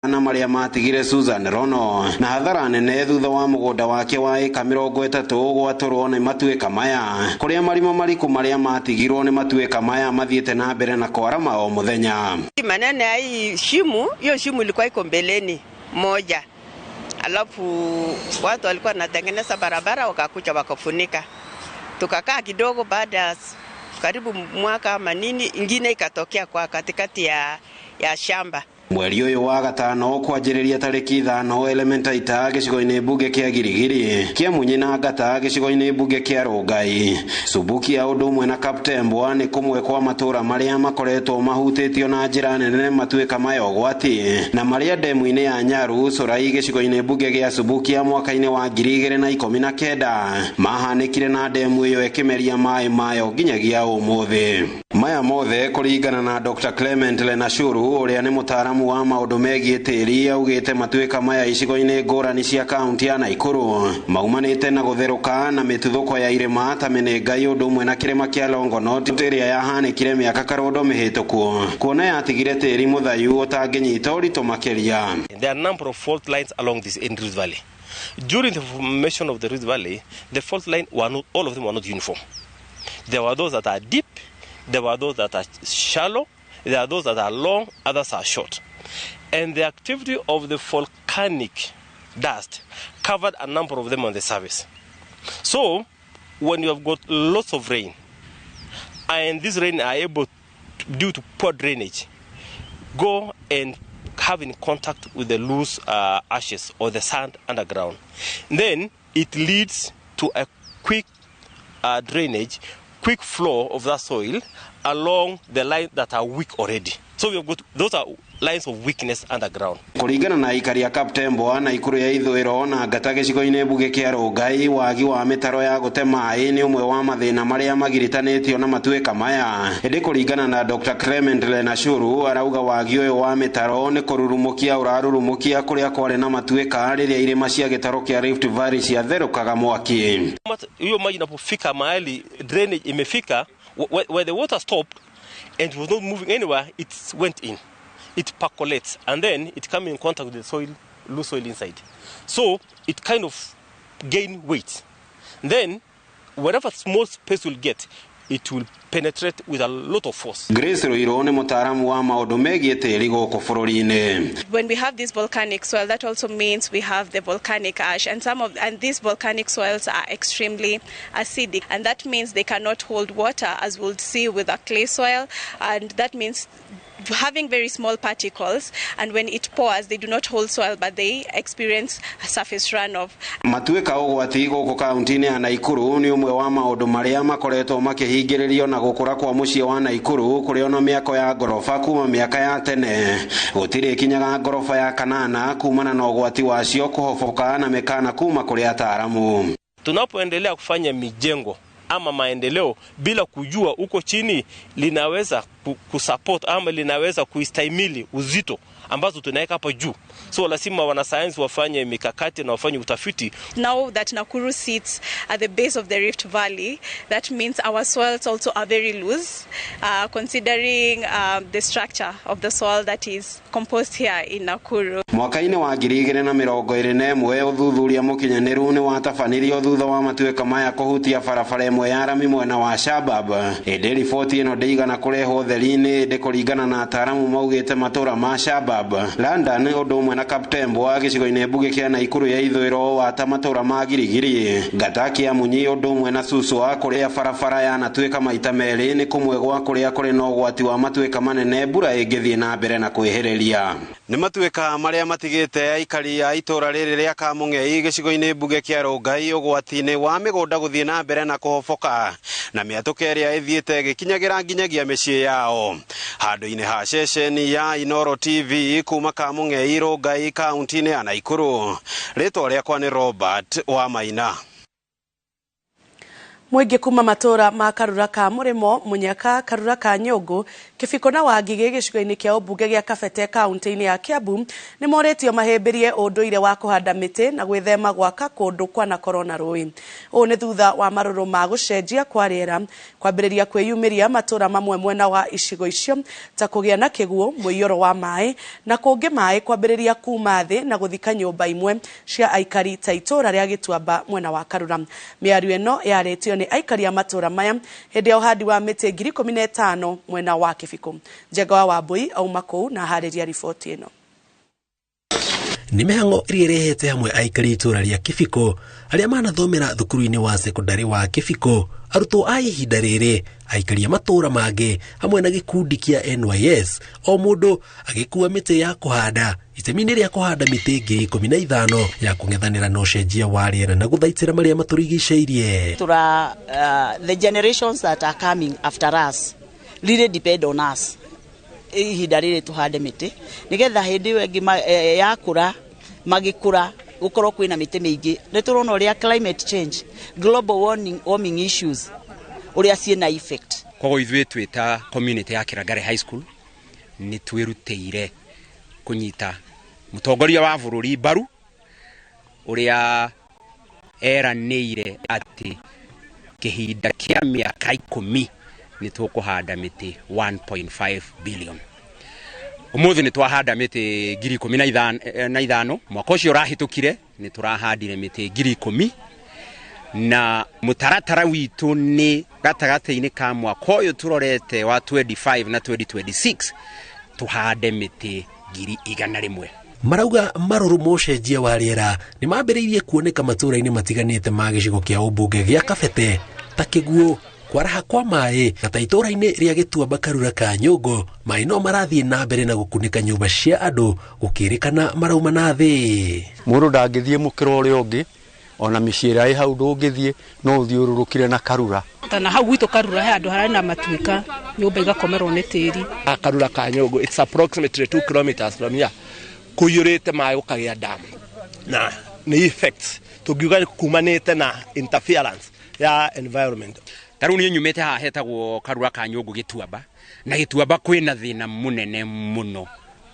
Na marĩa matigire Susan Rono na hathara nene thutha wa mũgũnda wake wa ĩka 30 gwatũrwo nĩ matuĩka maya, kũrĩa marima mariku marĩa matigirwo nĩ matuĩka maya mathiĩte na mbere na kwarama o mũthenya. Maneno ya hii shimo, hiyo shimo ilikuwa iko mbeleni moja, alafu watu walikuwa wanatengeneza barabara wakakuja wakafunika, tukakaa kidogo, baada ya karibu mwaka ama nini, ingine ikatokea kwa katikati ya shamba. Mweri ũyũ wa gatano kwanjĩrĩria tarĩki 5, Elementaita gĩcigo-inĩ mbunge kĩa Girigiri, Kĩamunyi na Ngata gĩcigo-inĩ mbunge kĩa Rongai, Subukia ũndũ ũmwe na Kaptembwa nĩ kũmwe kwa matũũra marĩa makoretwo mahutĩtio na njĩra nene matuĩka maya ũgwati, na marĩa ndemu-inĩ ya Nyaru Curai gĩcigo-inĩ mbunge gĩa Subukia mwaka-inĩ wa 2019 mahanĩkire na ndemu ĩyo ĩkĩmeria maĩ mayo nginyagia ũmũthĩ. Maya mothe kũringana na Dr. Clement Lenashuru ũrĩa nĩ mũtaaramu wa maũndũ megiĩ tĩri, augĩte matuĩka maya icigo-inĩ ngũrani cia kaunti ya Naikuru maumanĩte na gũtherũka na mĩtuthũko ya irĩma ta Menengai ũndũ ũmwe na kĩrĩma kĩa Longonot ĩrĩa yahanĩkire mĩaka karũndo mĩhĩtũku, kuona yatigire tĩri mũthayu ũtangĩnyita ũritũ makĩria. There are a number of fault lines along this in Rift Valley. During the formation of the Rift Valley, the fault line were not, all of them were not uniform. There were those that are deep, there were those that are shallow, there are those that are long, others are short. And the activity of the volcanic dust covered a number of them on the surface. So, when you have got lots of rain, and this rain are able to, due to poor drainage, go and have in contact with the loose ashes or the sand underground. Then it leads to a quick drainage, quick flow of that soil along the lines that are weak already. So we have got, those are lines of weakness underground. Kũringana na aikari a Kaptembwa na Ikuru ya ithũĩro na Ngata gĩcigo-inĩ mbunge kĩa Rongai, wagi wa mĩtaro ya gũte maĩ nĩ ũmwe wa mathĩna marĩa magiritanĩtio na matuĩka maya. Ĩndĩ kũringana na Dr. Clement Lenashuru, arauga wagi ũyũ wa mĩtaro nĩ kũrurumũkia ũrarurumũkia kũrĩa kwarĩ na matuĩka rĩrĩa irĩma cia gĩtaro kĩa Rift Valley ciatherũkaga mwaki. Hiyo maji inapofika mahali drainage imefika, where the water stopped and was not moving anywhere, it went in. It percolates and then it comes in contact with the soil, loose soil inside. So it kind of gain weight. Then whatever small space will get, it will penetrate with a lot of force. Grace Ruiru nĩ mũtaaramu wa maũndũ megiĩ tĩri gũkũ bũrũri-inĩ. When we have this volcanic soil, that also means we have the volcanic ash, and some of and these volcanic soils are extremely acidic, and that means they cannot hold water as we'll see with a clay soil, and that means having very small particles, and when it pours they do not hold soil but they experience surface runoff. Matuĩka ũgwati gũkũ kaunti-inĩ ya Naikuru nĩ ũmwe wa maũndũ marĩa makoretwo makĩhingĩrĩrio na gũkũra kwa mũciĩ wa Naikuru, kũrĩa ona mĩako ya ngoroba kuma mĩaka ya tene gũtirĩ ĩkinyaga ngoroba ya kanana kumana na ũgwati wacio kũhoboka na mĩkana kuma kũrĩ ataaramu. Tunapoendelea kufanya mijengo ama maendeleo bila kujua uko chini linaweza kusupport ama linaweza kuistahimili uzito ambazo tunaweka hapo juu. So lazima wanasayansi wafanye mikakati na wafanye utafiti. Now that Nakuru sits at the base of the Rift Valley, that means our soils also are very loose, considering the structure of the soil that is composed here in Nakuru. Mwaka-inĩ wa 2021 ũthuthuria mũkinyanĩru nĩ watabanirio thutha wa matuĩka maya kũhutia barabara ĩmwe ya rami mwena wa Shabab. Ĩndĩ riboti ĩno ndĩigana kũrehwo ũtheri-inĩ, ĩndĩ kũringana na ataaramu maugĩte matũra ma Shabab, London ũndũ ũmwe na Kaptembwa gĩcigo-inĩ mbunge kĩa Naikuru ya ithũĩro wa ta matũra ma Girigiri, Ngata, Kĩamunyi ũndũ ũmwe na Suswa kũrĩa barabara yanatuĩka maita merĩ nĩ kũmwe gwa kũrĩa kũrĩ na ũgwati wa matuĩka manene mbura ĩngĩthiĩ na mbere na kwĩhĩrĩria. Nĩ matuĩka marĩa matigĩte aikari a itũra rĩrĩ rĩa Kamũng'ei gĩcigo-inĩ mbunge kĩa Rongai ũgwati-inĩ wa mĩgũnda gũthiĩ na mbere na kũhoboka na mĩatũka ĩrĩa ĩthiĩte ĩgĩkinyagĩra nginyagia mĩciĩ yao. Handũ-inĩ ha ceceni ya Inooro TV kuma Kamũng'ei, Rongai, kaunti-inĩ ya Naikuru, rĩtwa rĩakwa nĩ Robert Wamaina. Mũingĩ kuma matũra ma Karura ka Mũrĩmo, Mũnyaka, Karura ka Nyũngũ, Kĩbiko na Wangigĩ gĩcigo-inĩ kĩa ũmbunge gĩa Kabete kaunti-inĩ ya Kiambu nĩ morĩtio mahĩmbĩrie ũndũire wa kũhanda mĩtĩ na gwĩthema gwaka kũndũ kwanakorwo na rũĩ. Ũũ nĩ thutha wa marũrũ ma gũcenjia kwa rĩera kwambĩrĩria kwĩyumĩria matũra mamwe mwena wa icigo icio ta kũgĩa na kĩguũ, mũiyũro wa maĩ na kũngĩ maĩ kwambĩrĩria kuma thĩ na gũthika nyũmba imwe cia aikari ta itũra rĩa Gĩtuamba mwena wa Karura. Mĩario ĩno yarĩtio nĩ aikari a matũra maya hĩndĩ ya ũhandi wa mĩtĩ 15,000 mwena wa Kĩbiko. Njenga wa Wambui auma kũu na harĩria riboti ĩno. Nĩ mĩhang'o ĩrĩa ĩrehete hamwe aikari itũra rĩa Kĩbiko arĩa manathomera thukuru-inĩ wa sekondari wa Kĩbiko, arutwo a ihinda rĩrĩ, aikari a matũra mangĩ hamwe na gĩkundi kĩa NYS, o mũndũ agĩkua mĩtĩ ya kũhanda itemi-inĩ rĩa kũhanda mĩtĩ ĩngĩ 15 ya kũng'ethanĩra na ũcenjia wa rĩera na gũthaitĩra marĩa matũrigicĩirie. The generations that are coming after us really depend on us. Ihinda rĩrĩ tũhande mĩtĩ nĩgetha hĩndĩ ĩyo ĩngĩ yakũra magĩkũra gũkorwo kwĩna mĩtĩ mĩingĩ. Nĩ tũrona ũrĩa climate change, global warming issues ũrĩa ciĩna effect. Koguo ithuĩ twĩ ta community ya Kĩrangare High School nĩ twĩrutĩire kũnyita mũtongoria wa bũrũri mbaru ũrĩa eranĩire atĩ kĩhinda kĩa mĩaka 10 nĩ tũkũhanda mĩtĩ 1.5 billion. Ũmũthĩ nĩ twahanda mĩtĩ 15,000. Mwaka ũcio ũrahĩtũkire nĩ tũrahandire mĩtĩ 10,000 na mũtaratara witũ nĩ gatagatĩ-inĩ ka mwaka ũyũ tũrorete wa 25 na 2026 tũhande mĩtĩ 100,000. Marauga marũrũ ma ũcenjia wa rĩera nĩ mambĩrĩirie kuoneka matũra-inĩ matiganĩte ma gĩcigo kĩa ũmbunge gĩa Kabete ta kĩguũ, kwaraha kwa maĩ na ta itũra-inĩ rĩa Gĩtuamba Karura ka Nyũngũ maĩ no marathiĩ na mbere na gũkunĩka nyũmba cia andũ gũkĩrĩkana marauma na thĩ. Mũndũ ndangĩthiĩ mũkĩra ũrĩa ũngĩ ona mĩciĩ ĩrĩa ĩ hau ndũngĩthiĩ no ũthiũrũrũkire na Karura. Na hau gwitũ Karura he andũ hararĩ na matuĩka nyũmba igakomerwo nĩ tĩri. Karura ka Nyũngũ it's approximately 2 kilometers from here kũiyũrĩte maĩ gũkagĩa dam na nĩ effects tũngiuga kumanĩte na interference ya environment. Ta rĩu niĩ nyumĩte haha hetagwo Karura ka Nyũngũ Gĩtuamba, na Gĩtuamba kwĩna thĩna mũnene mũno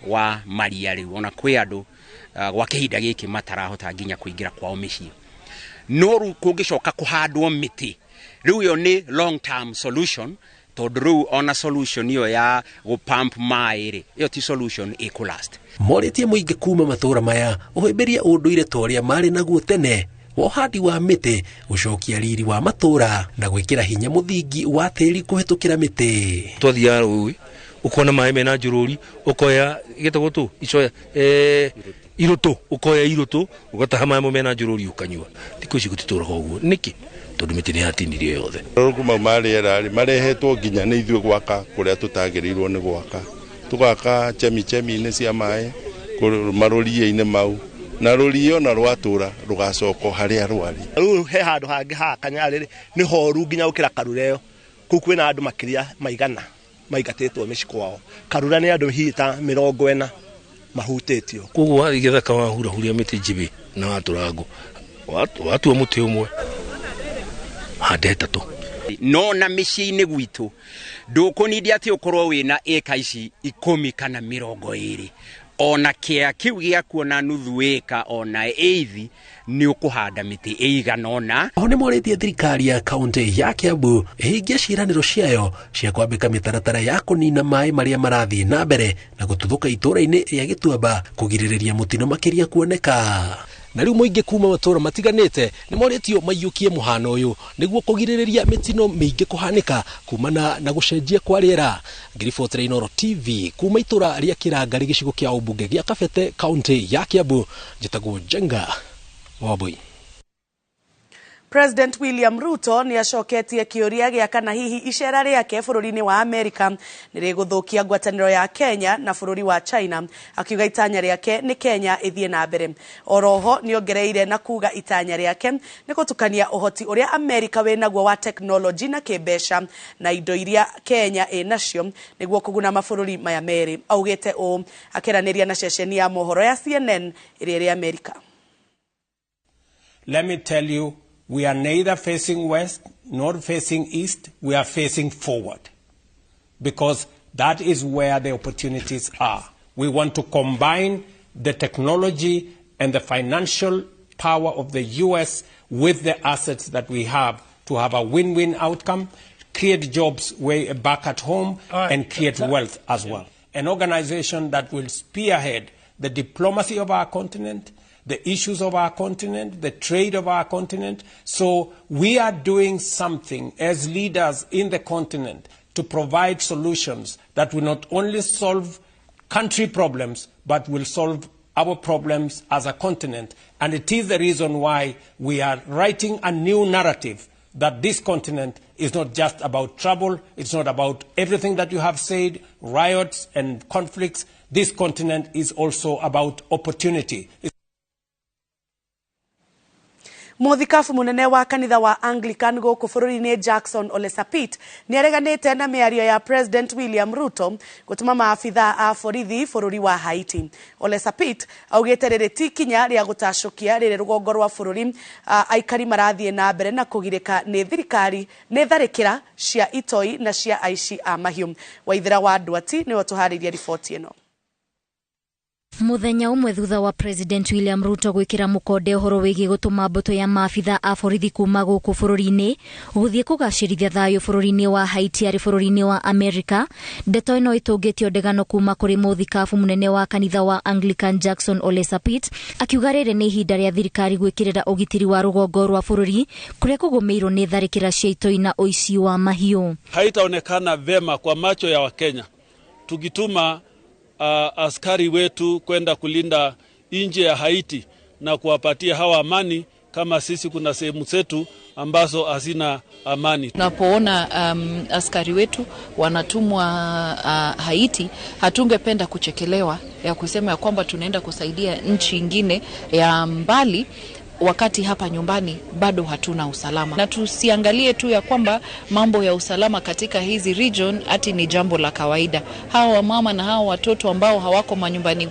wa maria rĩu, ona kwĩ andũ gwa kĩhinda gĩkĩ matarahota nginya kũingĩra kwao mĩciĩ. No rĩu kũngĩcoka kũhandwo mĩtĩ rĩu ĩyo nĩ long term solution, tondũ rĩu ona solution ĩyo ya gũpump maĩ rĩ, ĩyo ti solution ĩkũlast. Morĩtie mũingĩ kuma matũra maya ũhĩmbĩrie ũndũire ta ũrĩa marĩ naguo tene wa ũhandi wa mĩtĩ, gũcokia riri wa matũra na gwĩkĩra hinya mũthingi wa tĩri kũhĩtũkĩra mĩtĩ. Twathiaga rũĩ ũkona maĩ mena njũrũri ũkoya gĩtagwo tũ icoya irũtũ, ũkoya irũtũ ũgataha maĩ mena njũrũri ũkanyua. Thikũ ici gũtitũraga ũguo nĩkĩ? Tondũ mĩtĩ nĩ yatinirio yothe. Mogarũrũku mau ma rĩera rĩ marehetwo nginya nĩ ithuĩ gwaka kũrĩa tũtagĩrĩirwo nĩ gwaka, tũgaka chemichemi-inĩ cia maĩ marũria-inĩ mau na rũriĩ ona rwatũra rũgacoka harĩa rwarĩ. Rĩu he handũ hangĩ haha Kanyarĩ nĩ horu nginya gũkĩra Karura ĩyo. Kũu kwĩna andũ makĩria maigana maingatĩtwo mĩciĩ kwao. Karura nĩ andũ hihi ta 40 mahutĩtio. Koguo wathiĩ gĩthaka wahurahuria mĩtĩ njibĩ na watũra ngũ, watua mũtĩ ũmwe hande 3. No na mĩciĩ-inĩ gwitũ ndũkũnindia atĩ ũkorwo wĩna ĩka ici 10 kana 20, ona kĩa kĩu gĩaku ona nuthu ĩka ona eithi nĩ ũkũhanda mĩtĩ ĩigana ũna. Oho nĩ morĩtie thirikari ya kaunti ya Kiambu ĩhingie ciĩranĩro ciayo cia kwambĩka mĩtaratara ya kũnina maĩ marĩa marathiĩ na mbere na gũtuthũka itũra-inĩ rĩa Gĩtuamba kũgirĩrĩria mũtino makĩria kuoneka. Na rĩu mũingĩ kuma matũra matiganĩte nĩ morĩtio maiyũkie mũhano ũyũ nĩguo kũgirĩrĩria mĩtino mĩingĩ kũhanĩka kumana na gũcenjia kwa rĩera. Ngiribotera Inooro TV kuma itũra rĩa Kĩrangari gĩcigo kĩa ũmbunge gĩa Kabete kaunti ya Kiambu, njĩtagwo Njenga Wambui. President William Ruto nĩ acoketie kĩũria gĩa kana hihi icera rĩake bũrũri-inĩ wa Amerika nĩ rĩgũthũkia ngwatanĩro ya Kenya na bũrũri wa China, akiuga itanya rĩake nĩ Kenya ĩthiĩ na mbere. Oroho nĩ ongereire na kuga itanya rĩake nĩ gũtukania ũhoti ũrĩa Amerika wĩnaguo wa teknoloji na kĩmbeca na indo iria Kenya ĩnacio nĩguo kũguna mabũrũri maya merĩ. Augĩte ũũ akĩaranĩria na ceceni ya mohoro ya CNN ĩrĩa ĩrĩ Amerika. Let me tell you, we are neither facing west not facing east, we are facing forward, because that is where the opportunities are. We want to combine the technology and the financial power of the US with the assets that we have to have a win-win outcome, create jobs way back at home, and create wealth as well. An organization that will spearhead the diplomacy of our continent, the issues of our continent, the trade of our continent. So we are doing something as leaders in the continent to provide solutions that will not only solve country problems, but will solve our problems as a continent. And it is the reason why we are writing a new narrative that this continent is not just about trouble, it's not about everything that you have said, riots and conflicts. This continent is also about opportunity. Muthikabu munene wa kanitha wa Anglican guku bururi-ini Jackson Ole Sapit niareganite na miario ya President William Ruto gutuma maabitha a borithi bururi wa Haiti. Ole Sapit augite riri ti kinya ria gutacukia riri rugongo rwa bururi aikari marathie na mbere na kugirika ni thirikari ni tharikira cia itoi na cia aici a mahiu. Waithira wa Ndwati niwe tuharĩirie riboti ĩno. Muthenya umwe thutha wa President William Ruto gwikira mukonde uhoro wigie gutuma mbutu ya maabitha a borithi kuma guku bururi-ini guthie kugacirithia thayu bururi-ini wa Haiti ari bururi-ini wa America, ndeto ino itungitio ndegano kuma kuri muthikabu munene wa kanitha wa Anglican Jackson Ole Sapit akiuga riri ni ihinda ria thirikari gwikirira ugitiri wa rugongo rwa bururi kuria kugumiirwo ni tharikira cia itoi na uici wa mahiu. Haitaonekana vema kwa macho ya Wakenya tukituma askari wetu kwenda kulinda nje ya Haiti na kuwapatia hawa amani, kama sisi kuna sehemu zetu ambazo hazina amani. Tunapoona askari wetu wanatumwa Haiti, hatungependa kuchekelewa ya kusema ya kwamba tunaenda kusaidia nchi ingine ya mbali wakati hapa nyumbani bado hatuna usalama. Na tusiangalie tu ya kwamba mambo ya usalama katika hizi region ati ni jambo la kawaida. Hawa wamama na hawa watoto ambao hawako manyumbani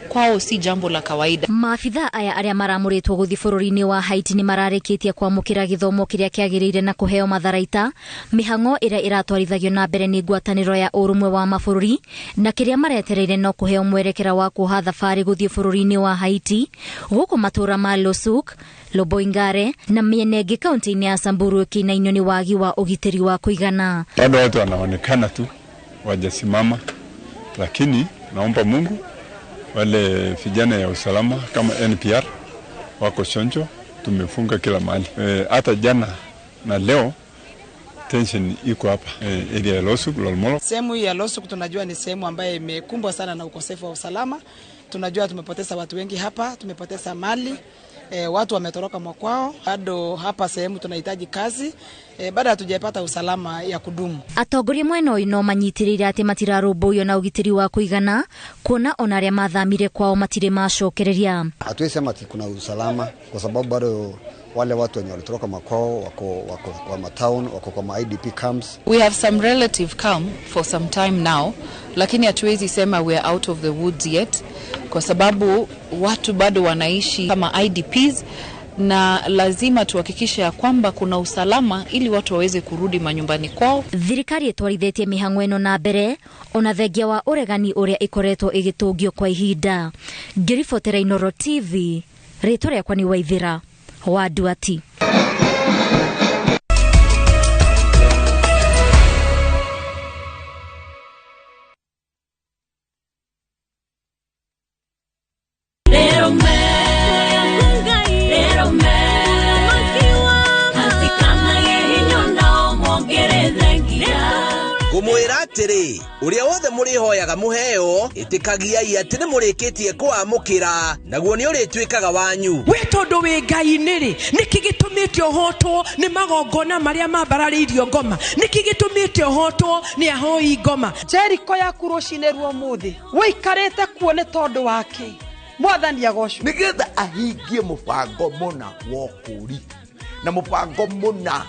kwao si jambo la kawaida. Maabitha aya aria maramuritwo guthi bururi-ini wa Haiti ni mararikitie kwamukira githomo kiria kiagiriire na kuheo matharaita mihango iria iratwarithagio na mbere ni ngwataniro ya urumwe wa mabururi, na kiria maretereire no kuheo mwerekera wa kuoha thabari guthie bururi-ini wa Haiti guku matura ma Losuk, Loboingare na miena ĩngĩ kaunti-inĩ ya Samburu ĩkĩinainio nĩ wagi wa ũgitĩri wa kũigana. Bado watu wanaonekana tu wajasimama, lakini naomba Mungu wale vijana ya usalama kama NPR wako chonjo, tumefunga kila mahali. Hata jana na leo tension iko hapa area ya Losuk, Lolmolo. Sehemu ya Losuk tunajua ni sehemu ambayo imekumbwa sana na ukosefu wa usalama. Tunajua tumepoteza watu wengi hapa, tumepoteza mali. Watu wametoroka mwakwao. Bado hapa sehemu tunahitaji kazi, bado hatujapata usalama ya kudumu. Atongoria mwena ũyũ no manyitĩrĩire atĩ matirarũmbũiyo na ũgitĩri wa kũigana, kuona ona arĩa mathamire kwao matirĩ macokereria. Hatuwezi sema ati kuna usalama kwa sababu bado wale watu wenye walitoroka makwao wako kwa matown, wako kwa IDP camps. We have some relative calm for some time now, lakini hatuwezi sema we are out of the woods yet kwa sababu watu bado wanaishi kama IDPs, na lazima tuhakikishe ya kwamba kuna usalama ili watu waweze kurudi manyumbani kwao. Thirikari itwarithitie mihango ino na mbere ona thengia wa uregani uria ikoretwo igitungio kwa ihinda. Ngiribotera Inoro TV, ritwa riakwa ni Waithira wa Nduati. Ngũmwĩra atĩrĩ, ũrĩa wothe mũrĩhoyaga mũheo, ĩtĩkagiai atĩ nĩ mũrĩkĩtie kũamũkĩra, naguo nĩ ũrĩtuĩkaga wanyu. We tondũ wĩ Ngai-inĩ rĩ, nĩkĩ gĩtũmĩte ũhotwo nĩ magongona marĩa mambararĩirio ngoma? Nĩkĩ gĩtũmĩte ũhotwo nĩ ahoi ngoma? Jeriko yaku rũcinĩ rwa ũmũthĩ wĩikarĩte kuo nĩ tondũ wake. Mwathani agocwo. Nĩgetha ahingie mũbango mũna wa ũkũũri na mũbango mũna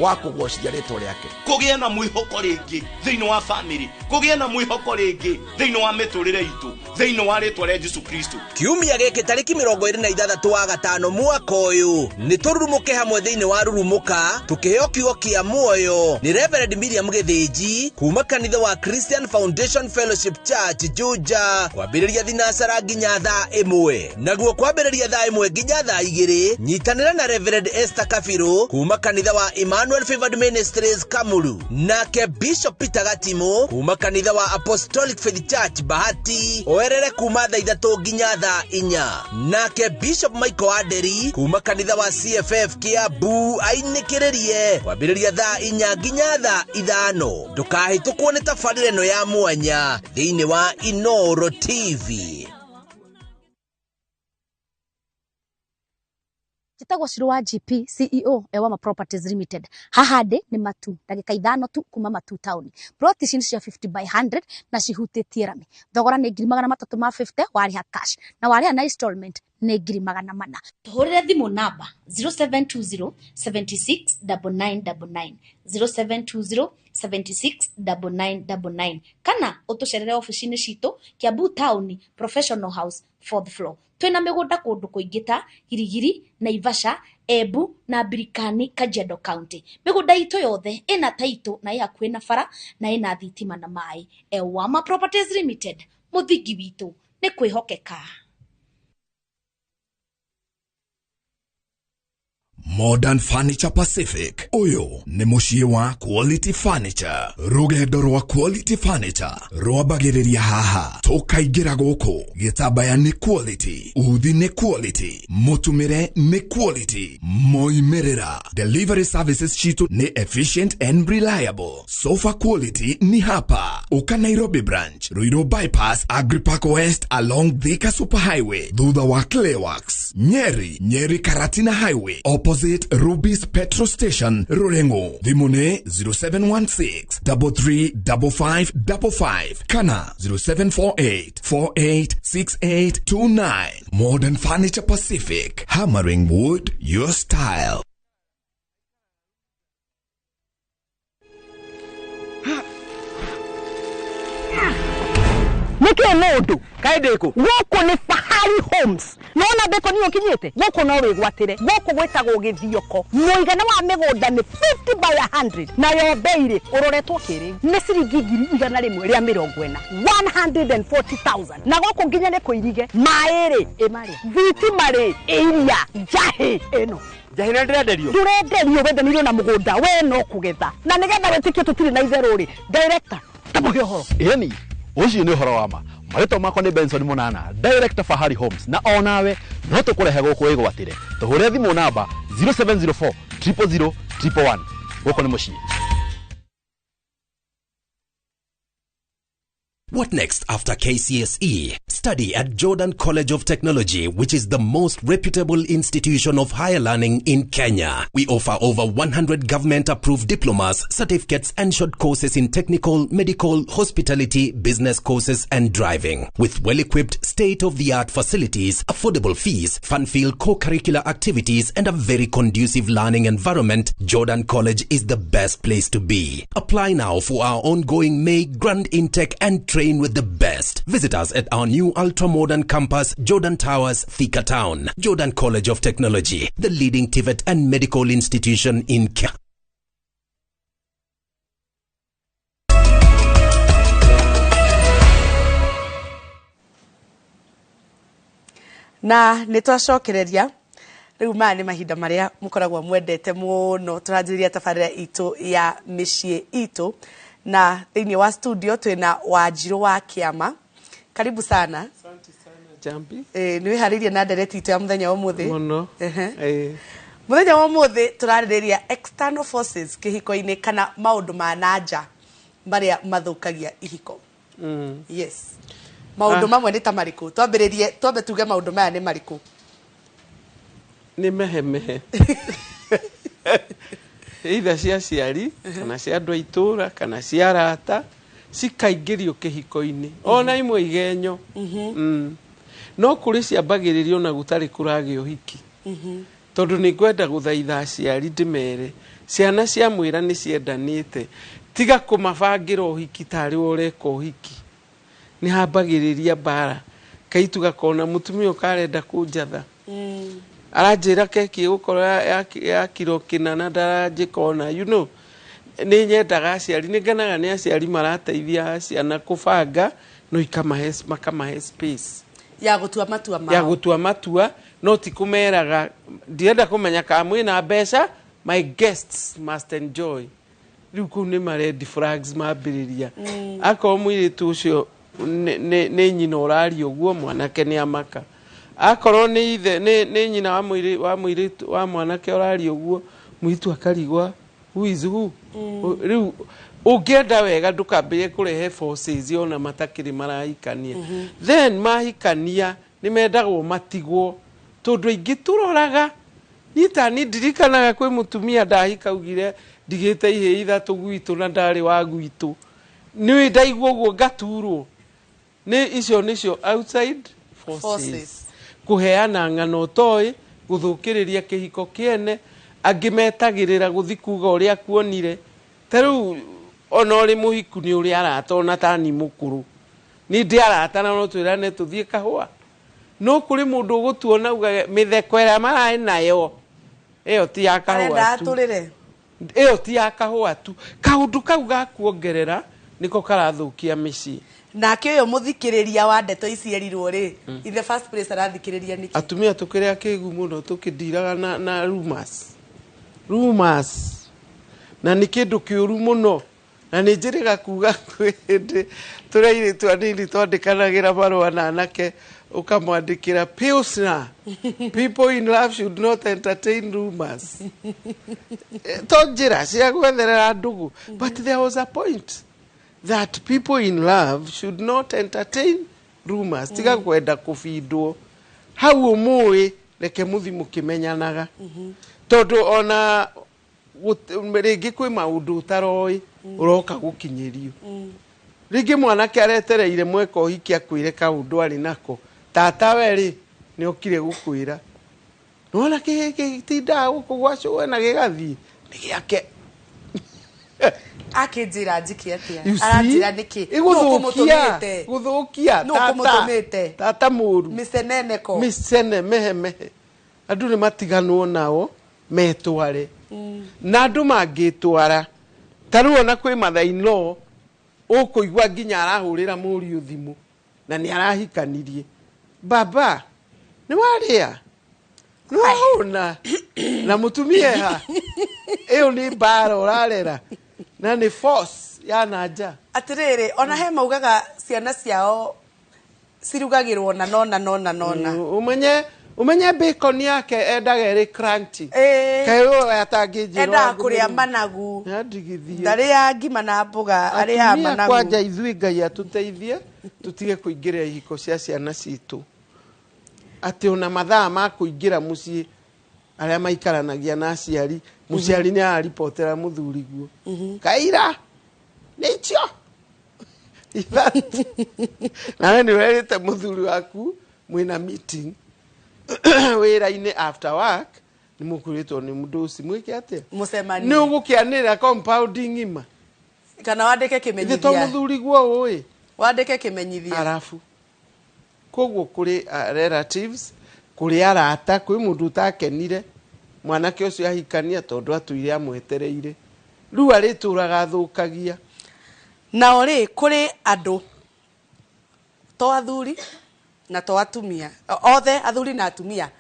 Wa kũgocithia rĩtwa rĩake. Kũgĩe na mwĩhoko rĩngĩ thĩinĩ wa family, kũgĩe na mwĩhoko rĩngĩ thĩinĩ wa mĩtũrĩre itũ, thĩinĩ wa rĩtwa rĩa Jesu Kristo. Kiumia gĩkĩ tarĩki 26 wa gatano mwaka ũyũ nĩ tũrurumũke hamwe thĩinĩ wa Rurumũka tũkĩheo kiugo kĩa muoyo nĩ Reverend Miriam Gĩthĩnji kuma kanitha wa Christian Foundation Fellowship Church Juja, kwambĩrĩria thinacara nginya thaa 1. Naguo kwambĩrĩria thaa 1 nginya thaa 2, nyitanĩra na Reverend Esther Kabiru kuma kanitha wa Emmanuel Favored Ministries Kamuru, nake Bishop Peter Gatimu kuma kanitha wa Apostolic Faith Church Bahati oerere kuma thaa 3 nginya thaa 4, nake Bishop Michael Aderi kuma kanitha wa CFF Kiambu ainĩkĩrĩrie kwambĩrĩria thaa 4 nginya thaa 5. Ndũkahĩtũkwo nĩ tabarĩra ĩno ya mwanya thĩinĩ wa Inoro TV. Njĩtagwo Shiro wa GP, CEO Ewama Properties Limited. Haha ndĩ nĩ Matu, ndagĩka 5 tu kuma Matu town. Plot ici nĩ cia 50 by 100 na cihutĩtie rami. Thogora nĩ 350,000 warĩha cash, na warĩha na installment nĩ 400,000. Tũhũrĩre thimũ namba 0720 76 9999, 0720 76 9999, kana ũtũcerere ofici-inĩ citũ Kiambu Town, Professional House, fourth floor. Twĩna mĩgũnda kũndũ kũingĩ ta Girigiri, Naivasha, Embu na Birikani, Kajiado County. Mĩgũnda itũ yothe ĩna taitũ na ĩ hakuhĩ na bara na ĩna thitima na maĩ. Ewama Properties Limited, mũthingi witũ nĩ kwĩhokeka. Modern Furniture Pacific. Ũyũ nĩ mũciĩ wa Quality Furniture. Rũgendo rwa Quality Furniture rwambagĩrĩria haha, tũkaingĩra gũkũ. Gĩtambaya nĩ quality, uthi nĩ quality, mũtumĩre nĩ quality, moimĩrĩra. Delivery services citũ nĩ efficient and reliable. Sofa quality ni hapa. Uka Nairobi branch, Ruiru Bypass, Agripark West along Thika Superhighway, thutha wa Clayworks, Nyeri, Nyeri Karatina Highway, opposite Ruby's Petrol Station, Rurengo. Thimũ nĩ 0716 335555 kana 0748 486829. Modern Furniture Pacific, hammering wood your style. Nĩkĩ mũndũ kaĩ ndĩkũ gũkũ nĩ Fahari Homes. Nona ndĩkũ niĩ ũkinyĩte gũkũ no wĩgwatĩre. Gũkũ gwĩtagwo Gĩthioko. Mũigana wa mĩgũnda nĩ 50 by 100, nayo mbei-rĩ ũroretwo kĩrĩu nĩ ciringi 140,000, 140,000. Na gũkũ nginya nĩ kũirige maĩ-rĩ ĩmarĩa, thitima-rĩ ĩiria, njahĩ ĩno njahĩ nĩ ndĩrenderio. Ndũrenderio, wendanĩirio na mũgũnda we no kũgetha. Na nĩgetha wĩtĩkie tũtirĩ na itherũ rĩ, director tamũhe ũhoro. Ĩni ũcio nĩ ũhoro wa ma. Marĩtwa makwa nĩ Benson Monana, Director Fahari Homes, na onawe no tũkũrehe gũkũ wĩgwatĩre. Tũhũre thimũ namba 0704 000 111. Gũkũ nĩ mũciĩ. What next after KCSE? Study at Jordan College of Technology, which is the most reputable institution of higher learning in Kenya. We offer over 100 government-approved diplomas, certificates, and short courses in technical, medical, hospitality, business courses, and driving. With well-equipped, state-of-the-art facilities, affordable fees, fun-filled co-curricular activities, and a very conducive learning environment, Jordan College is the best place to be. Apply now for our ongoing May Grand Intake and train with the best. Visit us at our new ultra-modern campus, Jordan Towers, Thika Town. Jordan College of Technology, the leading TVET and medical institution in Kenya. Na nĩ twacokereria rĩu. Maya nĩ mahinda marĩa mũkoragwo mwendete mũno, tũranjĩrĩria tabarĩra itũ ya mĩciĩ itũ, na thĩinĩ wa studio twĩna Wanjirũ wa Kĩama. Karibu sana. Jambi. Nĩ wĩharĩirie na ndereti itũ ya mũthenya wa ũmũthĩ? Mũno. Mũthenya wa ũmũthĩ tũrarĩrĩria external forces kĩhiko-inĩ, kana maũndũ ma nanja marĩa mathũkagia ihiko. Yes, maũndũ mamwe nĩ ta marĩkũ? Twambĩrĩrie, twambe tuge maũndũ maya nĩ marĩkũ. Nĩ mehemehe either cia aciari kana cia andũ a itũũra kana cia arata cikaingĩrio kĩhiko-inĩ, ona imwe igenyo. No kũrĩ ciambagĩrĩrio na gũtarĩ kũragĩa ũhiki. Tondũ nĩ ngwenda gũthaitha aciari ndĩmere ciana cia mwĩra nĩ ciendanĩte, tiga kũmabangĩra ũhiki tarĩ we ũreka ũhiki. Nĩ hambagĩrĩria mbara, kaitu gakona mũtumia ũkarenda kũnjatha, aranjĩra keki ĩgũkorwo ya kiro kĩna na ndaranjĩka ona. Nĩ nyendaga aciari, nĩ ngenaga nĩ aciari marateithia ciana kũbanga, no ikamahe, makamahe space ya gũtua matua mao. Ya gũtua matua, no ti kũmeraga ndirenda kũmenya kana mwĩna mbeca, my guests must enjoy. Rĩu kũu nĩ ma red flags mambĩrĩria. Akorwo mũirĩtu ũcio nĩ nyina ũraria ũguo, mwanake nĩ amaka. Akorwo nĩ ithe, nĩ nyina wa mũirĩtu wa mwanake ũraria ũguo, mũirĩtu akarigwa who is who. Rĩu ũngĩenda wega ndũkambĩrĩrie kũrehe forces ona matakĩrĩ marahikania. Then mahikania nĩ mendagwo matigwo, tondũ aingĩ tũroraga niĩ ta niĩ ndirikanaga kwĩ mũtumia ndahika augire ndigĩte ihĩĩ 3 gwitũ na ndarĩ wa gwitũ, nĩ ndaigua ũguo ngaturwo. Nĩ icio nĩcio outside forces. Forces. Kũheana ng'ano ũtoĩ, gũthũkĩrĩria kĩhiko kĩene, angĩ metagĩrĩra gũthi kuga ũrĩa kuonire. Ta rĩu ona ũrĩ mũhiku nĩ ũrĩ arata, ona ta ni mũkũrũ nĩ ndĩ arata na no twĩrane tũthiĩ kahũa, no kũrĩ mũndũ ũgũtuona ugage mĩtheko ĩrĩa mararĩ nayo ĩyo ti ya kahũa Arenda tu. Atũrĩre. Ĩyo ti ya kahũa tu, kaũndũ kau ga kuongerera nĩko karathũkia mĩciĩ. Nake ũyũ mũthikĩrĩria wa ndeto ici erirwo rĩ, in the first place arathikĩrĩria nĩkĩ? Atumia tũkĩrĩ akĩgu mũno, tũkĩndiraga na rumors, na nĩ kĩndũ kĩũru mũno, na nĩ njĩrĩga kuga kwĩ hĩndĩ tũrĩ airĩtu anini twandĩkanagĩra marũa na anake, ũkamwandĩkĩra pilsner, people in love should not entertain rumors. To njĩra cia gwetherera ndũgũ, but there was a point that people in love should not entertain rumors. Tiga kwenda kũbindwo hau ũmũĩ, reke mũthi mũkĩmenyanaga, tondũ ona rĩngĩ kwĩ maũndũ ũtaroĩ ũroka gũkinyĩrio. Rĩngĩ mwanake aretereire mweka ũhiki akwĩre kaũndũ arĩ nako, tata we rĩ nĩ okire gũkwĩra, nĩwona kĩhĩ gĩtindaga gũkũ gwa cũwe na gĩgathiĩ nĩ gĩake. Akĩnjĩra njĩke atĩa? You see? Aranjĩra nĩkĩ? Nũ Ĩgũthũkia ũkũmũtũmĩte? Gũthũkia. Nũ Tata ũkũmũtũmĩte? Tata mũru. Mĩceneneko. Mĩcene mehe mehe, andũ nĩ matiganwo nao metware, na andũ mangĩtwara ta rĩu ona kwĩ mother-in-law ũkũigua nginya arahũrĩra mũriũ thimũ na nĩ arahikanirie, baba nĩ warĩa, nĩ wahũna na mũtumia ha, ĩyo nĩ mbara ũrarera na nĩ force ya na nja. Atĩrĩrĩ, ona he maugaga ciana ciao cirugagĩrwo na nona nona nona. Ũmenye bacon yake endaga ĩrĩ crunchy. Kaĩ ũyũ atangĩnjĩra Endaga kũrĩa managu. Nĩandigithie. Ndarĩaga ngima na mboga, arĩaga Atumia managu. Kwanja ithuĩ Ngai atũteithie tũtige kũingĩrĩra ihiko cia ciana citũ, atĩ ona mathaa ma kũingĩra mũciĩ arĩa maikaranagia na aciari, mũciari nĩ araribotera mũthuriguo kaira nĩcio 3 nawe nĩ werĩte mũthuri waku mwĩna meeting wĩra-inĩ after work, nĩ mũkwĩrĩtwo nĩ mũndũ ũcio mwĩke atĩa? Mũcemanie. Nĩ ũgũkĩanĩrĩra compound ng'ima. Kana wandĩke Ithe to kĩmenyithia. Mũthuri guo ũĩ. Wandĩke kĩmenyithia. Arabu koguo kũrĩ relatives, kũrĩ arata, kwĩ mũndũ ũtakenire mwanake ũcio ahikania tondũ atũire amwetereire, rĩu arĩtũraga athũkagia. Nao rĩ, kũrĩ andũ to athuri na to atumia, othe athuri na atumia,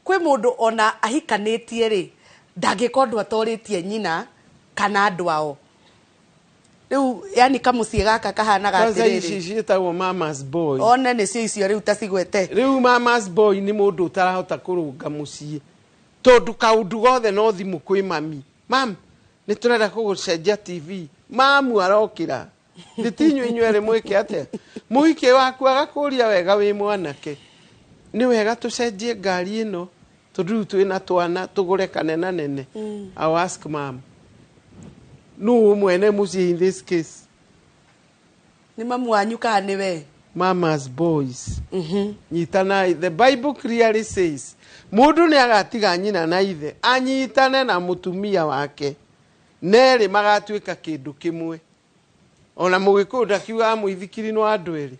kwĩ mũndũ ona ahikanĩtie rĩ, ndangĩka ũndũ atorĩtie nyina kana andũ ao. Rĩu yani kamũciĩ gaka kahanaga Kwanza ici atĩrĩrĩ, ciĩtagwo mama's boy. One nĩcio icio rĩu tacigwete. Rĩu mama's boy nĩ mũndũ ũtarahota kũrũnga mũciĩ, tondũ kaũndũ gothe no thimũ kwĩ mami, mam nĩ tũrenda kũgũcenjia TV, mamu arokĩra thĩ inyuĩ erĩ mwĩke atĩa, mũhiki waku agakũria wega wĩ mwanake, nĩ wega tũcenjie ngari ĩno tondũ rĩu twĩna twana tũgũre kanena nene. I'll ask mam. Nũ mwene mũciĩ in this case? Nĩ mamu wanyu kana nĩ we? Mama's boys, nyitanai. The Bible clearly says mũndũ nĩ agatiga nyina na ithe anyitane na mũtumia wake, nerĩ magatuĩka kĩndũ kĩmwe. Ona mũgĩkũyũ ndakiugaga mũithikiri nĩ wa andũ erĩ,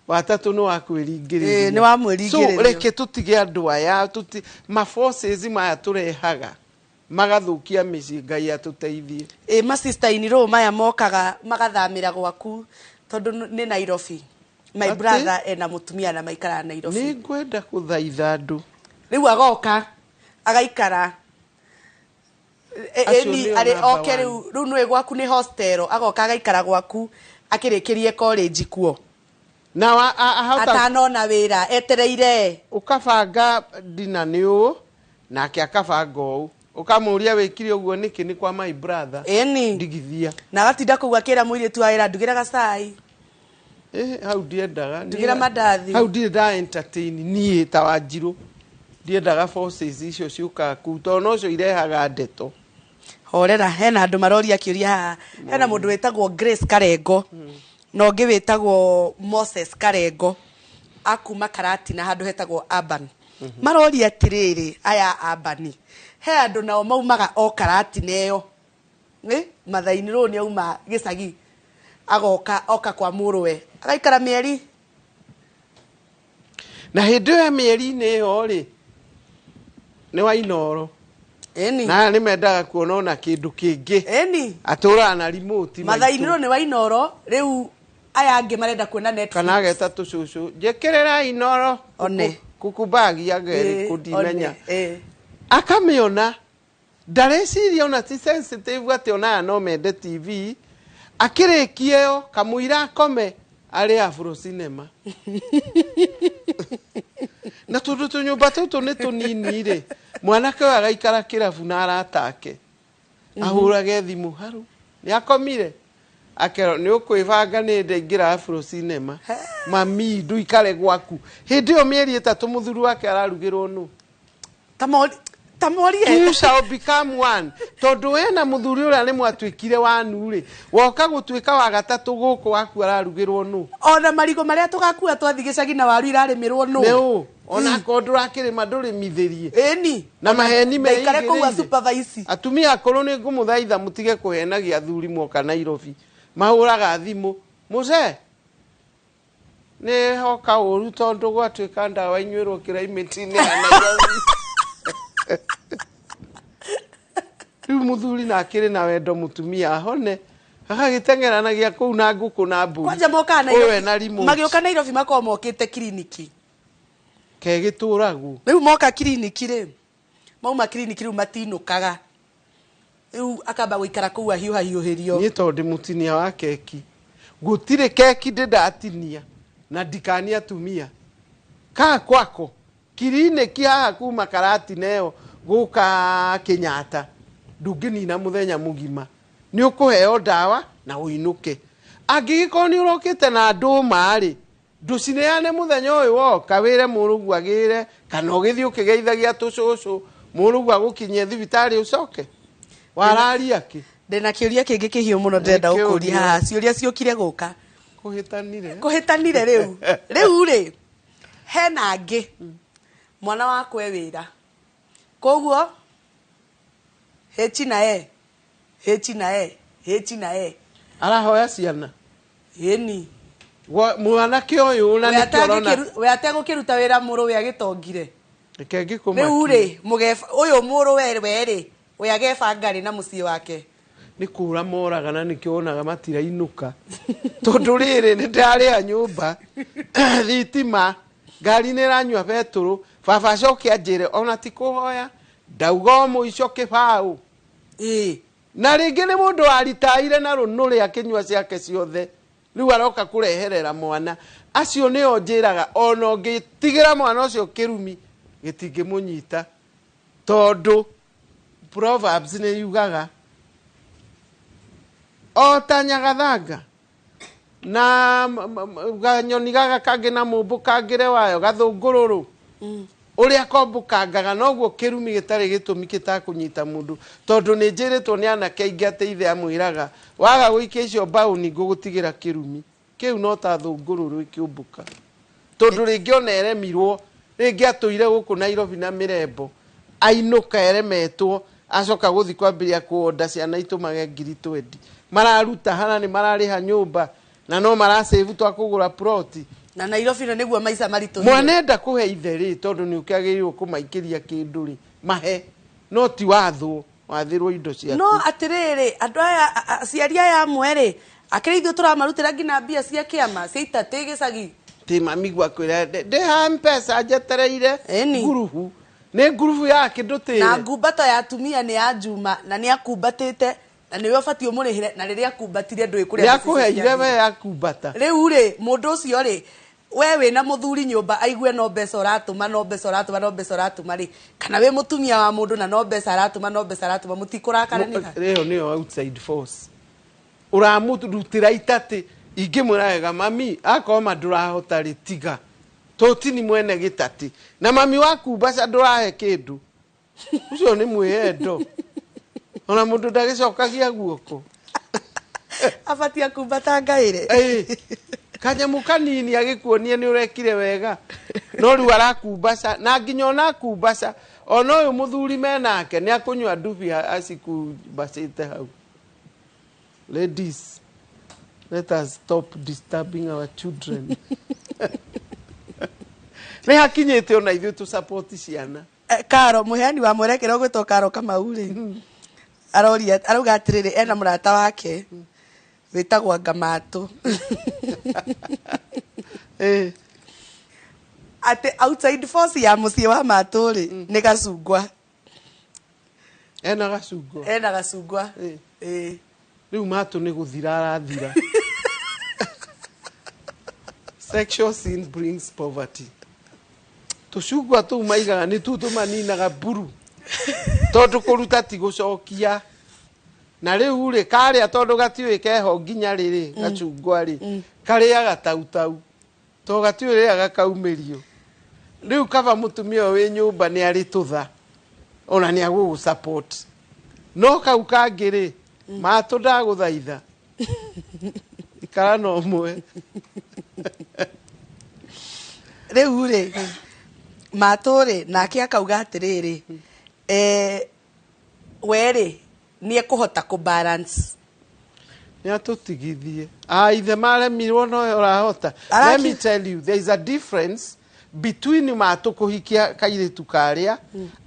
watatũ nĩ wa kwĩringĩrĩria. Ĩĩ, nĩ wa mwĩringĩrĩrio. So reke tũtige andũ aya, ma forces maya tũrehaga magathũkia mĩciĩ. Ngai atũteithie. Ĩ masista-inĩ maya mokaga magathamĩra gwaku tondũ nĩ Nairobi. My brother ena mũtumia na maikaraga Nairobi. Nĩ ngwenda kũthaitha andũ. Rĩu agoka agaikara Acio nĩo arĩ number oke one. Rĩu nĩwe gwaku nĩ hostel, agoka agaikara gwaku akĩrĩkĩrie college kuo. Na ahota atanona wĩra etereire. Ũkabanga dina nĩ ũũ nake akabanga ũũ, ũkamũria wĩkire ũguo nĩkĩ? Nĩ kwa my brother. Ĩni ndigithia. Na agatinda kũu akĩra mũirĩtu wa wĩra, ndugĩra gacai. Hau ndiendaga. Ndugĩra mandathi. Hau ndirĩ nda entertain niĩ ta Wanjirũ, ndiendaga forces icio ciũkaga kũu tondũ nocio irehaga ndeto. Horera, hena andũ maroria kĩũria haha. Hena mũndũ wĩtagwo Grace Karengo na ũngĩ wĩtagwo Moses Karengo akuma Karatina handũ hetagwo Urban. Maroria atĩrĩrĩ, aya Urban, he andũ nao maumaga o Karatina ĩyo. Mathaini rũũ nĩ auma gĩcagi agoka oka kwa mũrũwe agaikara mĩeri. Na hĩndĩ ĩyo ya mĩeri-inĩ ĩyo rĩ, nĩ wa Inooro. Ĩni. Na aya nĩ mendaga kuona ona kĩndũ kĩngĩ. Ĩni. Atũraga na remote maitũ. Mathaini rũũ nĩ wa Inooro, rĩu aya angĩ marenda kuona Netflix. Kana ageta tũcũcũ, njĩkĩrĩra Inooro. One. Kukubagi agerĩ kũndimenya. One. Akamĩona ndareciria ona ti sensitive atĩ ona aya no mende TV. Akĩrĩkia ĩyo kamũira akome arĩ Afro Cinema. Na tondũ tũnyũmba tũtũ nĩ tũnini rĩ, mwanake ũyũ agaikara kĩrabu na arata ake, ahũrage thimũ, haru nĩ akomire, akerwo nĩ ũkwĩbanga nĩ ndaingĩra Afro Cinema. Mami ndũikare gwaku. Hĩndĩ ĩyo mĩeri 3 mũthuri wake ararugĩrwo nũ? Tamorie. Two shall become one. Tondũ we na mũthuri ũrĩa nĩ mwatuĩkire wanu rĩ, woka gũtuĩka wa gatatũ gũkũ waku ararugĩrwo nũ? Ona marigũ marĩa tũgakua twathiĩ gĩcagi na waru irarĩmĩrwo nũ? Nĩ ũ? Ona akorwo ndũrakĩrĩma ndũrĩmithĩrie. Ĩni. Na maheni Ndaikare kũu meigĩrĩire. supervise. Atumia akũrũ nĩ ngũmũthaitha mũtige kũhenagia athuri moka Nairobi. Mahũraga thimũ, mũcee nĩ hoka ũru tondũ gwatuĩka ndawa inyuĩrwo kĩraimĩti-inĩ ya Nairobi. Rĩu mũthuri na akĩrĩ na wendo mũtumia ahone, agagĩteng'eranagia kũu na ngũkũ na mbũri. Kwanja mokaga Ũyũ ena Nairobi. remote. Magĩũka Nairobi makoragwo mokĩte kiriniki. Kegĩtũragwo. Rĩu moka kiriniki rĩ, mauma kiriniki rĩu matinũkaga. Rĩu akamba gũikara kũu ahiũhahiũhĩrio. Niĩ tondũ ndĩ mũtinia wa keki, gũtirĩ keki ndĩ ndatinia na ndikania atumia. Kaa kwako kiriniki haha kuma Karatina ĩyo gũka Kenyatta ndũngĩnina mũthenya mũgima, nĩ ũkũheo ndawa na ũinũke. Angĩgĩkorwo nĩ ũrokĩte na ndũma rĩ, ndũcineane mũthenya ũyũ woka, wĩre mũrũguo agĩre, kana ũgĩthiĩ ũkĩgeithagia tũcũcũ, mũrũguo agũkinyie thibitarĩ ũcoke wararia kĩ? Ndĩna kĩũria kĩngĩ kĩhiũ mũno ndĩrenda Nĩ gũkũria kĩũria. haha. Ciũria ciũkire gũka. Kũhĩtanire. Kũhĩtanire rĩu. Rĩu rĩ, hena angĩ mwana wakwa e wĩra, koguo H na E, H na E, H na E. Arahoya ciana. Ĩni. Mwanake ũyũ na nĩkĩo ũrona. We ategũkĩruta wĩra mũrũ we agĩtongire. Reke ngĩkũmakie. Rĩu rĩ, ũyũ mũrũ we rĩ, we agebanga rĩ na mũciĩ wake. Nĩ kũra moraga na nĩkĩo wonaga matirainũka. Tondũ rĩrĩ nĩ ndarĩha nyũmba, thitima, ngari nĩ ĩranyua betũrũ, baba acoke anjĩre ona ti kũhoya, ndauga o mũico kĩbaũ. Na rĩngĩ nĩ mũndũ waritaire na rũnũrĩ akĩnyua ciake ciothe, rĩu aroka kũreherera mwana. Acio nĩo njĩraga ona ũngĩtigĩra mwana ũcio kĩrumi gĩtingĩmũnyita, tondũ Proverbs nĩ yugaga o ta nyagathanga na ganyoni gaka kangĩ na mũmbũkangĩre wayo gathũngũrũrũ, ũrĩa kombũkangaga noguo kĩrumi gĩtarĩ gĩtũmi gĩtakũnyita mũndũ. Tondũ nĩ njĩrĩtwo nĩ anake aingĩ atĩ ithe amwĩraga waga gũikia icio mbaũni ngũgũtigĩra kĩrumi. Kĩu no ta thũngũrũrũ ĩkĩũmbũka, tondũ rĩngĩ ona eremirwo, rĩngĩ atũire gũkũ Nairobi na mĩrembo, ainũka eremetwo, acoka gũthi kwambĩrĩria kũonda ciana itũmage 20,000 mararuta hana nĩ mararĩha nyũmba na no marasave twa kũgũra ploti. Na Nairobi na nĩguo maica maritũ. Mwanenda kũhe ithe rĩ, tondũ nĩ ũkĩagĩrĩirwo kũmaikĩria kĩndũ rĩ, mahe, no ti wathwo wathĩrwo indo ciaku. No atĩrĩrĩ, andũ aya aciari aya amwe rĩ, akĩrĩ ithuĩ tũramarutĩra nginya mbia cia kĩama cia itatĩ gĩcagi. Ti mami gwakwĩra ndĩha mpesa njetereire ngurubu, nĩ ngurubu ya kĩndũ tĩre. Na ngumbato ya atumia nĩ ya Juma na nĩ akumbatĩte na nĩwe ũbatiĩ ũmũrĩhĩre, na rĩrĩa akumbatire ndũĩ kũrĩa nĩ akũheire we akumbata. Rĩu rĩ, mũndũ ũcio rĩ, we wĩna mũthuri nyũmba aigue no mbeca ũratũma, no mbeca ũratũma, no mbeca ũratũma rĩ, kana wĩ mũtumia wa mũndũ na no mbeca aratũma, no mbeca aratũma, mũtikũrakara nĩha? Ĩyo nĩyo outside force. Ũramũrutĩra itatĩ, ingĩmwĩra wega mami, akorwo ma ndũrahota rĩ, tiga tũtini mwene gĩtatĩ, na mami waku mbaca ndũrahe kĩndũ, ũcio nĩ mwĩhendo, ona mũndũ ndagĩcokagia guoko. Abatie akumbata ngaĩre. Kanyamũ kanini agĩkuonia nĩ ũrekire wega, no rĩu arakumbaca, na nginya ona akumbaca, ona ũyũ mũthuri menake nĩ akũnyua ndubi acikumbacĩte hau. Ladies, let us stop disturbing our children. Nĩ hakinyĩte ona ithuĩ tũ support ciana. Karo, mũheani wa mwerekera ũgwĩtwo Karo Kamau rĩ, aroria, arauga atĩrĩrĩ, ena mũrata wake wĩtagwo Ngamatũ. Atĩ outside force ya mũciĩ wa Matũ rĩ, nĩ gacungwa. Ena gacungwa. Ena gacungwa. Rĩu Matũ nĩ gũthira arathira. Sexual sin brings poverty. Tũcungwa tũu maigaga nĩ tu tũmaninaga mburu, tondũ kũruta ti gũcokia. Na rĩu rĩ, karĩa tondũ gatiũĩ keho nginya rĩrĩ, gacungwa rĩ, karĩaga tautau, tondũ gatiũĩ rĩrĩa gakaumĩrio. Rĩu kaba mũtumia ũyũ wĩ nyũmba nĩ arĩ tũtha, ona nĩ agũgũ support. No kau kangĩ rĩ, Matũ ndagũthaitha, ikara na ũmwe. Rĩu rĩ, Matũ rĩ, nake akauga atĩrĩrĩ, we rĩ, nĩ ekũhota kũ balance. Nĩ atũtigithie. Ithe maremirwo no ũrahota. Let me tell you, there is a difference between Matũ kũhikia kairĩtu karĩa,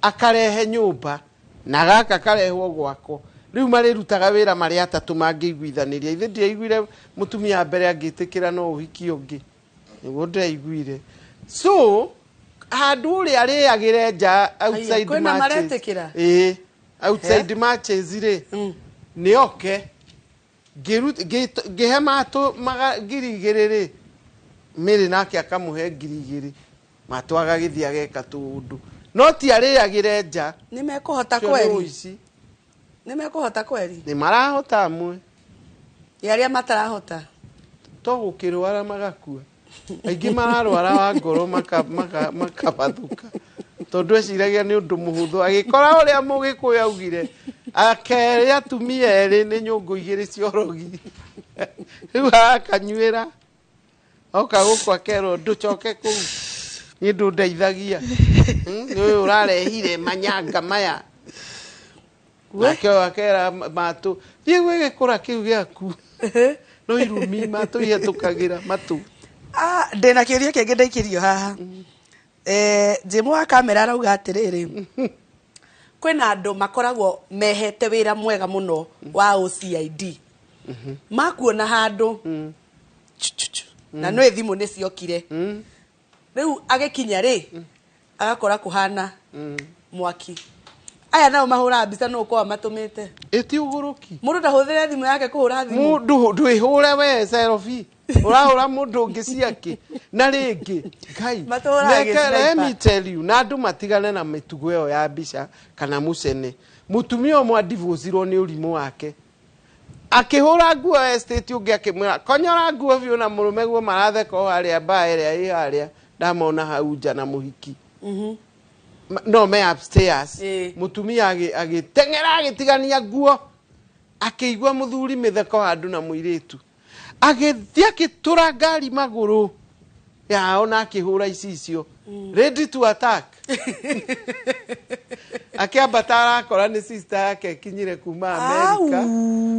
akarehe nyũmba, na gaka karehwo gwako. Rĩu marĩrutaga wĩra marĩ atatũ mangĩiguithanĩria. Ithe ndiaiguire mũtumia wa mbere angĩtĩkĩra no ũhiki ũngĩ. Nĩguo ndĩraiguire. So, handũ ũrĩa arĩagĩre nja outside kwĩna matches. Maretĩkĩra? Ĩĩ, outside matches rĩ, nĩ oke ngĩhe Matũ 2,000 rĩ, Mary nake akamũhe 2,000. Matũ agagĩthiĩ ageka tũũndũ. No ti arĩagĩre nja. Nĩ mekũhota Ũcio nĩ kweri? ũici. Nĩ mekũhota kweri? Nĩ marahota amwe. Nĩ arĩa matarahota. To gũkĩrwara magakua. Aingĩ mararwara wa ngoro makabathũka. Tondũ eciragia nĩ ũndũ mũhũthũ. Agĩkora ũrĩa Mũgĩkũyũ augire, akerĩ atumia erĩ nĩ nyũngũ igĩrĩ cia ũrogi. Rĩu arakanyuĩra. Oka gũkũ akerwo ndũcoke kũu. Niĩ ndũndeithagia. Nĩ ũyũ ũrarehire manyanga maya. Nake ũyũ akera Matũ, thiĩ gwĩ gĩkũra kĩu gĩaku. No irumi Matũ ihetũkagĩra matũ. Ndĩna kĩũria kĩngĩ ndaikĩrio haha. Jimũ wa kamera arauga atĩrĩrĩ, kwĩna andũ makoragwo mehete wĩra mwega mũno wa OCID. Makuona handũ, na nĩ thimũ nĩ ciokire. Rĩu agĩkinya rĩ, agakora kũhana mwaki. Aya nao mahũraga mbica nũ ũkoragwo matũmĩte. Ĩti ũgũrũki. Mũndũ ndahũthĩre thimũ yake kũhũra thimũ. Mũndũ ndwĩhũre we selfie. Ũrahũra mũndũ ũngĩ ciake. Na rĩngĩ, Ngai, Matũhũraga reke, let me gĩsniper. tell you, na andũ matigane na mĩtugo ĩyo ya mbica kana mũcene. Mũtumia ũmwe andivũcirwo nĩ ũrimũ wake. Akĩhũra nguo estate ũngĩ akĩmwĩra, konyora nguo biũ na mũrũme guo maratheka o harĩa mbaa ĩrĩa ĩ harĩa, ndamona hau nja na mũhiki. No me upstairs. Mũtumia agĩteng'era agĩtigania nguo, akĩigua mũthuri mĩtheko handũ na mũirĩtu. Agĩthiĩ akĩtũra ngari magũrũ yao na akĩhũra icicio, ready to attack. Akĩambata arakora nĩ sister yake ĩkinyire kuma America,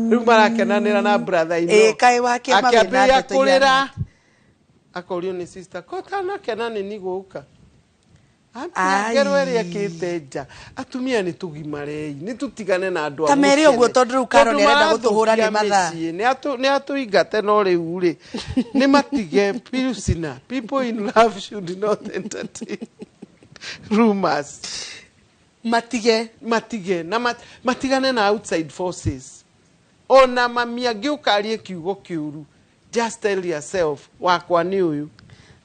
rĩu marakenanĩra na brother in Ĩ, kaĩ wakĩama wĩna akĩambĩrĩria ndeto kũrĩra. ihana. Akorio nĩ sister ko tanakena nĩ ni gũka. Ai. Ngero ĩrĩa ĩkĩte nja, atumia nĩ tũgimarei, nĩ tũtigane na andũ a Ta mere mũcene. ũguo, tondũ rĩu Karo Tondũ nĩarenda gũtũhũra nĩ marathũkia mathaa. mĩciĩ, nĩ atũingate no rĩu rĩ nĩ matige pirusina. People in love should not entertain rumors. Matige. Matige na matigane na outside forces. Ona mami angĩũkarie kiugo kĩũru, just tell yourself, wakwa nĩ ũyũ.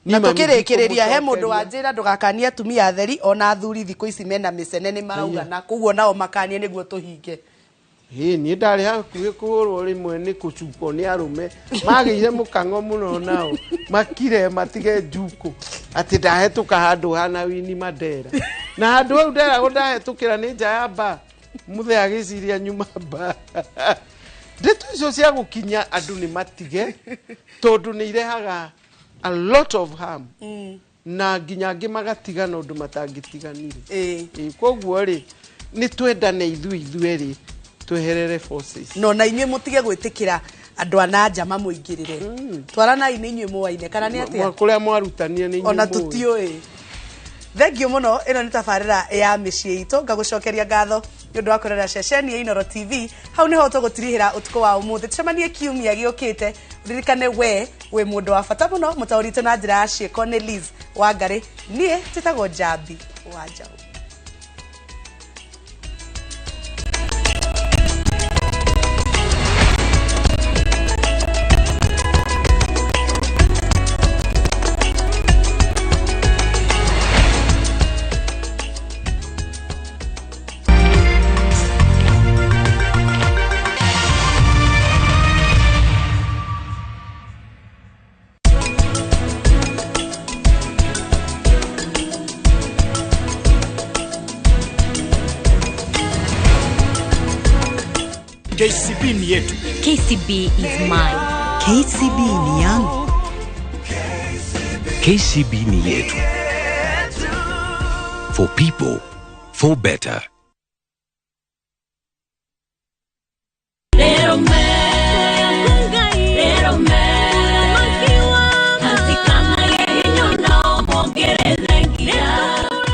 Na Niĩ mami tũkĩrĩkĩrĩria, he mũndũ ndikũmũcokeria. wanjĩra ndũgakanie atumia atheri, ona athuri thikũ ici mena mĩcene nĩ maraugana, koguo nao makanie nĩguo tũhinge. Ĩ, niĩ ndarĩ hakuhĩ kũhũrwo rĩmwe nĩ kũcukwo nĩ arũme magĩire mũkang'o mũno, nao makire matige njukũ atĩ ndahetũka handũ hana Winnie Mandela, na handũ hau nderagwo ndahetũkĩra nĩ nja ya mba mũthee agĩciria nyuma mba. Ndeto icio cia gũkinya andũ nĩ matige, tondũ nĩ irehaga a lot of harm na nginya angĩ magatigana ũndũ matangĩtiganire. Ĩ, koguo rĩ nĩ twendane ithuĩ ithuerĩ, tweherere forces. No na inyuĩ mũtige gwĩtĩkĩra andũ a na nja mamũingĩrĩre. Twaranai nĩ inyuĩ mũwaine kana nĩ atĩa? Kũrĩa mwarutania nĩ inyuĩ Ona mũĩ. tũtiũĩ. Thengio mũno, ĩno nĩ tabarĩra ya mĩciĩ itũ. Ngagũcokeria ngatho nĩ ũndũ wa kũrora ceceni ya Inoro TV. Hau nĩho tũgũtirihĩra ũtukũ wa ũmũthĩ. Tũcemanie kiumia gĩũkĩte. Ririkane we wĩ mũndũ wa bata mũno. Mũtaũri witũ na njĩra ya ciĩko nĩ Liz Wangarĩ. Niĩ njĩtagwo Njambi wa Njaũ. KCB ni yetu. KCB is mine. KCB ni yangu. KCB ni yetu. For people, for better.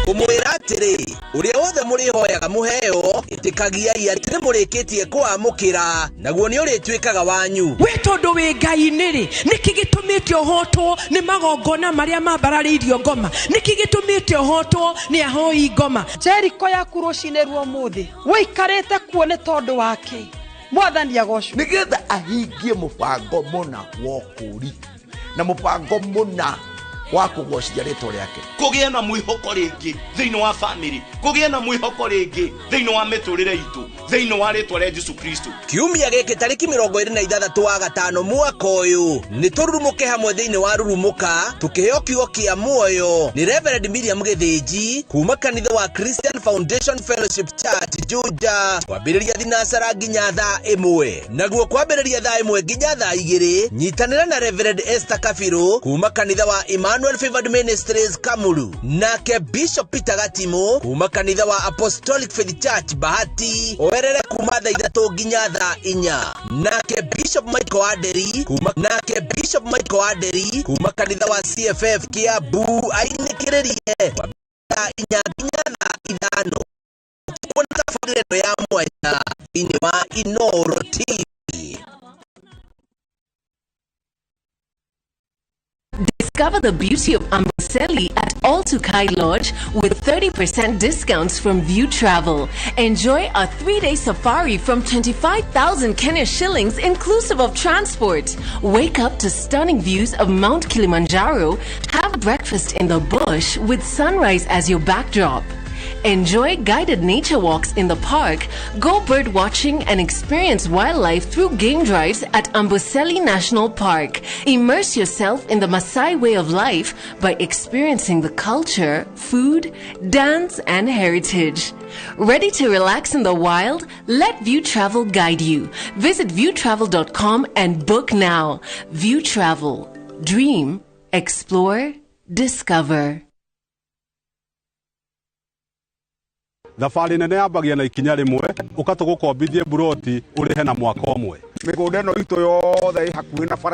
Kũmwĩra atĩrĩ, ũrĩa wothe mũrĩhoyaga mũheo, ĩtĩkagiai atĩ nĩ mũrĩkĩtie kũwamũkĩra, naguo nĩ ũrĩtuĩkaga wanyu. We tondũ wĩ ngai-inĩ rĩ, nĩkĩ gĩtũmĩte ũhotwo nĩ magongona marĩa mambararĩirio ngoma? Nĩkĩ gĩtũmĩte ũhotwo nĩ ahoi ngoma? Jeriko yaku rũcinĩ rwa ũmũthĩ wĩikarĩte kuo nĩ tondũ wake. Mwathani agocwo. Nĩgetha ahingie mũbango mũna wa ũkũũri na mũbango mũna wa kũgocithia rĩtwa rĩake. Kũgĩe na mwĩhoko rĩngĩ thĩinĩ wa family, kũgĩe na mwĩhoko rĩngĩ thĩinĩ wa mĩtũrĩre itũ, thĩinĩ wa rĩtwa rĩa Jesu Kristo. Kiumia gĩkĩ tarĩki 26 wa gatano mwaka ũyũ nĩ tũrurumũke hamwe thĩinĩ wa Rurumũka tũkĩheo kiugo kĩa muoyo nĩ Reverend Miriam Gĩthĩnji kuma kanitha wa Christian Foundation Fellowship Church Juja, kwambĩrĩria thinacara nginya thaa 1, naguo kwambĩrĩria thaa 1 nginya thaa 2 nyitanĩra na Reverend Esther Kabiru kuma kanitha wa Emmanuel Favored Ministries Kamuru, nake Bishop Peter Gatimu kuma kanitha wa Apostolic Faith Church Bahati oerere kuma thaa 3 nginya thaa 4, nake Bishop Michael Aderi kuma nake Bishop Michael Aderi kuma kanitha wa CFF Kiambu ainĩkĩrĩrie thaa 4 nginya thaa 5. Kuona tabarĩra ĩno ya mwanya thĩinĩ wa Inoro TV. Discover the beauty of Amboseli at All Tukai Lodge with 30% discounts from View Travel. Enjoy a 3-day safari from 25,000 Kenya shillings inclusive of transport. Wake up to stunning views of Mount Kilimanjaro. Have breakfast in the bush with sunrise as your backdrop. Enjoy guided nature walks in the park, go bird watching and experience wildlife through game drives at Amboseli National Park. Immerse yourself in the Maasai way of life by experiencing the culture, food, dance, and heritage. Ready to relax in the wild? Let View Travel guide you. Visit viewtravel.com and book now. View Travel. Dream, explore, discover. Thabarĩ nene yambagia na ikinya rĩmwe ũka tũgũkombithie buroti ũrĩhe na mwaka ũmwe. Mĩgũnda ĩno itũ yothe ĩ hakuhĩ na bara.